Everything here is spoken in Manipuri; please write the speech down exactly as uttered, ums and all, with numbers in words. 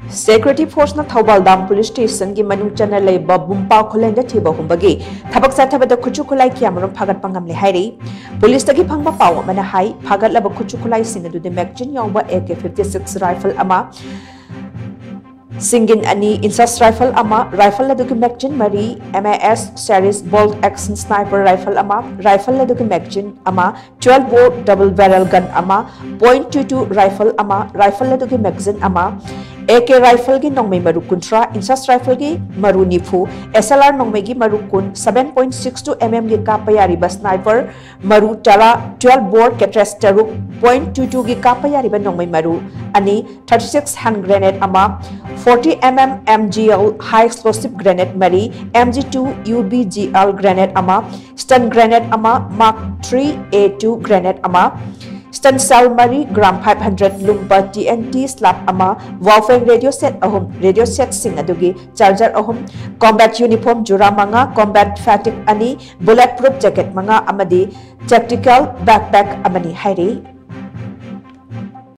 Security force ꯅ ꯊꯧꯕꯥꯜ ꯗꯥꯝ police station ꯒꯤ ꯃꯅꯨꯡ ꯆꯟꯅ ꯂꯩꯕ ꯕꯨꯝꯄꯥ ꯈꯨꯂꯦꯟꯗ ꯊꯤꯕ ꯍꯨꯝꯕꯒꯤ ꯊꯕꯛ ꯆꯠꯊꯕꯗ ꯈꯨꯠꯁꯨ ꯈꯨꯠꯂꯥꯏ ꯀꯌꯥꯃꯔꯨꯝ ꯐꯥꯒꯠꯄ ꯉꯝꯂꯦ ꯍꯥꯏꯔꯤ꯫ Police ꯇꯒꯤ ꯐꯪꯕ ꯄꯥꯎ ꯑꯃꯅ ꯍꯥꯏ, ꯐꯥꯒꯠꯂꯕ ꯈꯨꯠꯁꯨ ꯈꯨꯠꯂꯥꯏꯁꯤꯡ ꯑꯗꯨꯗꯤ magazine ꯌꯥꯎꯕ A K fifty six rifle ꯑꯃ, ꯁꯤꯡꯒꯤꯟ ꯑꯅꯤ, INSAS rifle ꯑꯃ, rifle ꯑꯗꯨꯒꯤ magazine ꯃꯔꯤ, M A S series bolt action sniper rifle ꯑꯃ, rifle ꯑꯗꯨꯒꯤ magazine ꯑꯃ, twelve bore double barrel gun ꯑꯃ, point two two rifle ꯑꯃ, rifle ꯑꯗꯨꯒꯤ magazine ꯑꯃ, A K rifle ꯒꯤ ꯅꯣꯡꯃꯩ ꯃꯔꯨ ꯀꯨꯟꯊ꯭ꯔꯥ, INSAS rifle ꯒꯤ ꯃꯔꯨ ꯅꯤꯐꯨ, S L R ꯅꯣꯡꯃꯩꯒꯤ ꯃꯔꯨ ꯀꯨꯟ, seven point six two M M ꯒꯤ ꯀꯥꯞꯄ ꯌꯥꯔꯤꯕ sniper ꯃꯔꯨ ꯇꯔꯥ, twelve bore cartridge ꯇꯔꯨꯛ, point two two ꯒꯤ ꯀꯥꯞꯄ ꯌꯥꯔꯤꯕ ꯅꯣꯡꯃꯩ ꯃꯔꯨ ꯑꯅꯤ, thirty six hand grenade ꯑꯃ, forty M M M G L high explosive grenade ꯃꯔꯤ, M G two U B G L grenade ꯑꯃ, stun grenade ꯑꯃ, Mark three A two grenade ꯑꯃ, stun cell ꯃꯔꯤ, gram five hundred ꯂꯨꯝꯕ T N T slab ꯑꯃ, Baofeng radio set ꯑꯍꯨꯝ, radio set ꯁꯤꯡ ꯑꯗꯨꯒꯤ charger ꯑꯍꯨꯝ, combat uniform ꯖꯨꯔꯥ ꯃꯉꯥ, combat fatigue ꯑꯅꯤ, bullet proof jacket ꯃꯉꯥ ꯑꯃꯗꯤ tactical backpack ꯑꯃꯅꯤ ꯍꯥꯏꯔꯤ꯫